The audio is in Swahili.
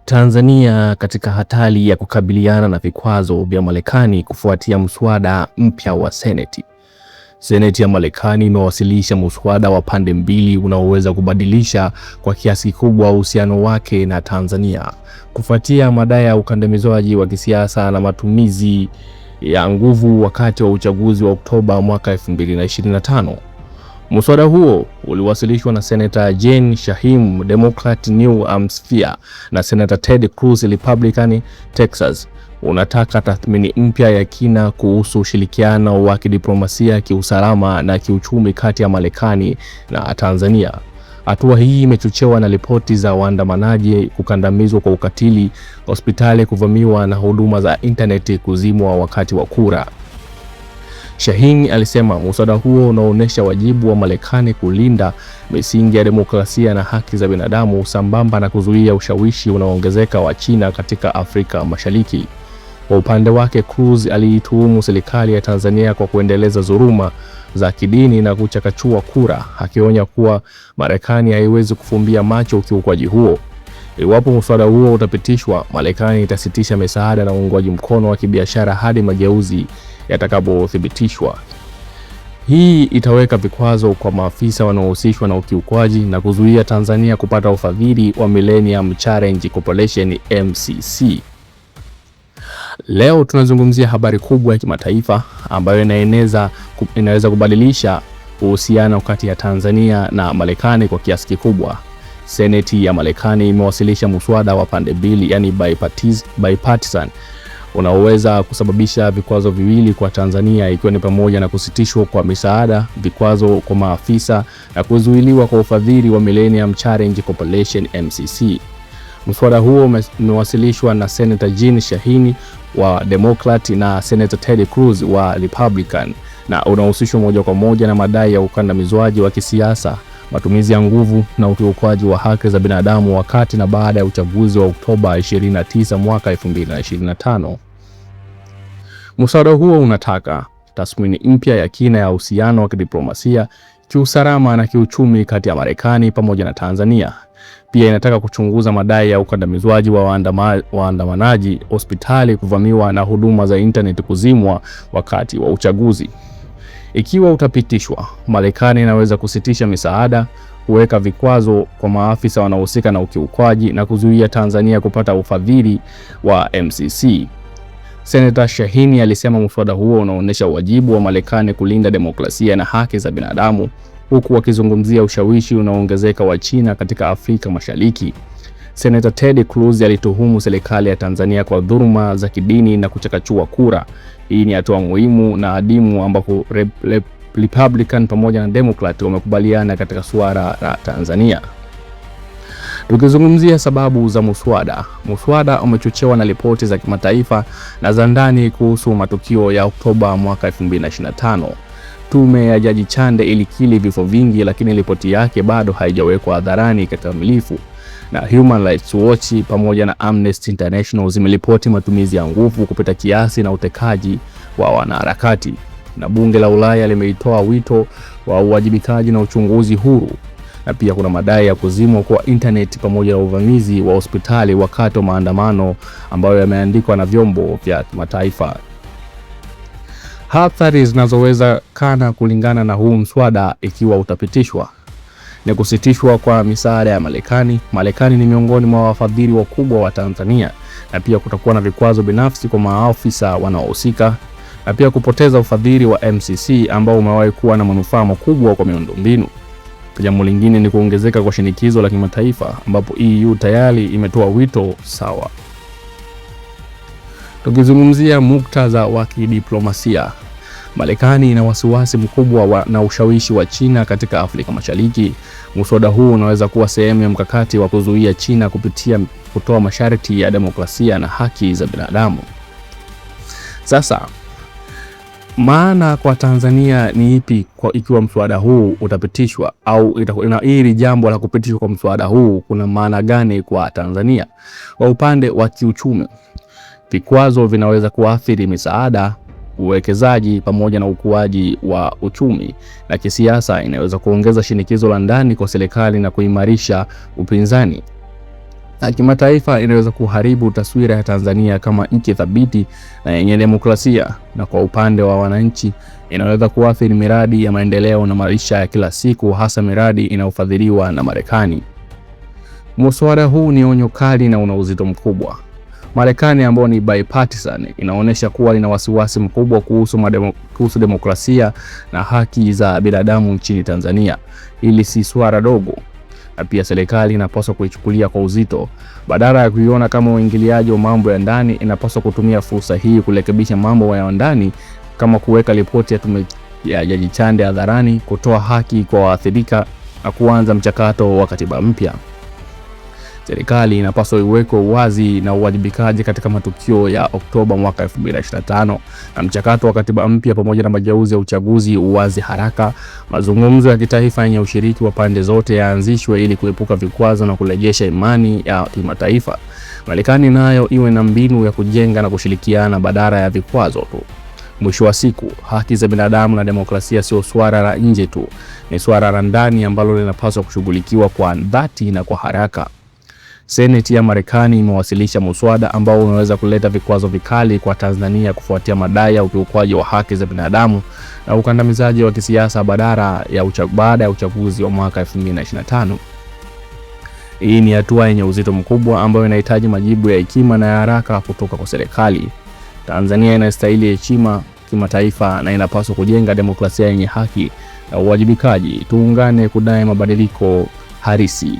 Tanzania katika hatari ya kukabiliana na vikwazo vya Marekani kufuatia mswada mpya wa Seneti. Seneti ya Marekani imewasilisha muswada wa pande mbili unaoweza kubadilisha kwa kiasi kikubwa uhusiano wake na Tanzania kufuatia madai ya ukandamizaji wa kisiasa na matumizi ya nguvu wakati wa uchaguzi wa Oktoba mwaka 2025. Muswada huo uliwasilishwa na Senator Jeanne Shaheen, Democrat New Hampshire, na Senator Ted Cruz, Republican Texas. Unataka tathmini mpya ya kina kuhusu ushirikiano wa kidiplomasia, kiusalama na kiuchumi kati ya Marekani na Tanzania. Hatua hii imechochewa na ripoti za waandamanaji kukandamizwa kwa ukatili, hospitali kuvamiwa na huduma za intaneti kuzimwa wakati wa kura. Shaheen alisema muswada huo unaonyesha wajibu wa Marekani kulinda misingi ya demokrasia na haki za binadamu sambamba na kuzuia ushawishi unaoongezeka wa China katika Afrika Mashariki. Kwa upande wake, Cruz aliituhumu serikali ya Tanzania kwa kuendeleza dhuluma za kidini na kuchakachua kura, akionya kuwa Marekani haiwezi kufumbia macho ukiukwaji huo. Iwapo mswada huo utapitishwa, Marekani itasitisha misaada na uungwaji mkono wa kibiashara hadi mageuzi yatakapothibitishwa. Hii itaweka vikwazo kwa maafisa wanaohusishwa na ukiukwaji na kuzuia Tanzania kupata ufadhili wa Millennium Challenge Corporation MCC. Leo tunazungumzia habari kubwa ya kimataifa ambayo inaweza kubadilisha uhusiano kati ya Tanzania na Marekani kwa kiasi kikubwa. Seneti ya Marekani imewasilisha muswada wa pande mbili, yani bipartisan, unaoweza kusababisha vikwazo viwili kwa Tanzania, ikiwa ni pamoja na kusitishwa kwa misaada, vikwazo kwa maafisa na kuzuiliwa kwa ufadhili wa Millennium Challenge Corporation MCC. Mswada huo umewasilishwa na Senator Jeanne Shaheen wa Democrat na Senator Ted Cruz wa Republican na unahusishwa moja kwa moja na madai ya ukandamizwaji wa kisiasa, matumizi ya nguvu na ukiukwaji wa haki za binadamu wakati na baada ya uchaguzi wa Oktoba 29 mwaka 2025. Mswada huo unataka tathmini mpya ya kina ya uhusiano wa kidiplomasia, kiusalama na kiuchumi kati ya Marekani pamoja na Tanzania. Pia inataka kuchunguza madai ya ukandamizwaji wa waandamanaji, hospitali kuvamiwa na huduma za intaneti kuzimwa wakati wa uchaguzi. Ikiwa utapitishwa, Marekani inaweza kusitisha misaada, kuweka vikwazo kwa maafisa wanaohusika na ukiukwaji na kuzuia Tanzania kupata ufadhili wa MCC. Senator Shaheen alisema mswada huo unaonyesha wajibu wa Marekani kulinda demokrasia na haki za binadamu, huku wakizungumzia ushawishi unaoongezeka wa China katika Afrika Mashariki. Senator Ted Cruz alituhumu serikali ya Tanzania kwa dhuluma za kidini na kuchakachua kura. Hii ni hatua muhimu na adimu ambapo Republican pamoja na Democrat wamekubaliana katika suala la Tanzania. Tukizungumzia sababu za muswada, muswada umechochewa na ripoti za kimataifa na za ndani kuhusu matukio ya Oktoba mwaka 2025. Tume ya Jaji Chande ilikiri vifo vingi, lakini ripoti yake bado haijawekwa hadharani kikamilifu. Na Human Rights Watch pamoja na Amnesty International zimeripoti matumizi ya nguvu kupita kiasi na utekaji wa wanaharakati. Na bunge la Ulaya limeitoa wito wa uwajibikaji na uchunguzi huru. Na pia kuna madai ya kuzimwa kwa internet pamoja na uvamizi wa hospitali wakati wa maandamano ambayo yameandikwa na vyombo vya kimataifa. Athari zinazowezekana kulingana na huu mswada ikiwa utapitishwa ni kusitishwa kwa misaada ya Marekani. Marekani ni miongoni mwa wafadhili wakubwa wa Tanzania, na pia kutakuwa na vikwazo binafsi kwa maafisa wanaohusika, na pia kupoteza ufadhili wa MCC ambao umewahi kuwa na manufaa makubwa kwa miundombinu. Jambo lingine ni kuongezeka kwa shinikizo la kimataifa ambapo EU tayari imetoa wito sawa. Tukizungumzia muktadha wa kidiplomasia, Marekani ina wasiwasi mkubwa na ushawishi wa China katika Afrika Mashariki. Muswada huu unaweza kuwa sehemu ya mkakati wa kuzuia China kupitia kutoa masharti ya demokrasia na haki za binadamu. Sasa maana kwa Tanzania ni ipi kwa ikiwa mswada huu utapitishwa au hili jambo la kupitishwa kwa mswada huu kuna maana gani kwa Tanzania? Kwa upande wa kiuchumi, vikwazo vinaweza kuathiri misaada, uwekezaji pamoja na ukuaji wa uchumi, na kisiasa inaweza kuongeza shinikizo la ndani kwa serikali na kuimarisha upinzani. Na kimataifa inaweza kuharibu taswira ya Tanzania kama nchi thabiti na yenye demokrasia, na kwa upande wa wananchi inaweza kuathiri miradi ya maendeleo na maisha ya kila siku, hasa miradi inayofadhiliwa na Marekani. Muswada huu ni onyo kali na una uzito mkubwa. Marekani ambayo ni bipartisan inaonyesha kuwa ina wasiwasi mkubwa kuhusu demokrasia na haki za binadamu nchini Tanzania. Hili si swala dogo, na pia serikali inapaswa kuichukulia kwa uzito. Badala ya kuiona kama uingiliaji wa mambo ya ndani, inapaswa kutumia fursa hii kurekebisha mambo ya ndani, kama kuweka ripoti ya tume ya Jaji Chande hadharani, kutoa haki kwa waathirika na kuanza mchakato wa katiba mpya. Serikali inapaswa iwekwe uwazi na uwajibikaji katika matukio ya Oktoba mwaka 2025 na mchakato wa katiba mpya pamoja na mageuzi ya uchaguzi uwazi haraka. Mazungumzo ya kitaifa yenye ushiriki wa pande zote yaanzishwe ili kuepuka vikwazo na kurejesha imani ya kimataifa. Marekani nayo iwe na mbinu ya kujenga na kushirikiana badala ya vikwazo tu. Mwisho wa siku, haki za binadamu na demokrasia sio swala la nje tu, ni swala la ndani ambalo linapaswa kushughulikiwa kwa dhati na kwa haraka. Seneti ya Marekani imewasilisha muswada ambao unaweza kuleta vikwazo vikali kwa Tanzania kufuatia madai ya ukiukwaji wa haki za binadamu na ukandamizaji wa kisiasa baada ya uchaguzi wa mwaka 2025. Hii ni hatua yenye uzito mkubwa ambayo inahitaji majibu ya hekima na ya haraka kutoka kwa serikali. Tanzania inastahili heshima kimataifa na inapaswa kujenga demokrasia yenye haki na uwajibikaji. Tuungane kudai mabadiliko halisi.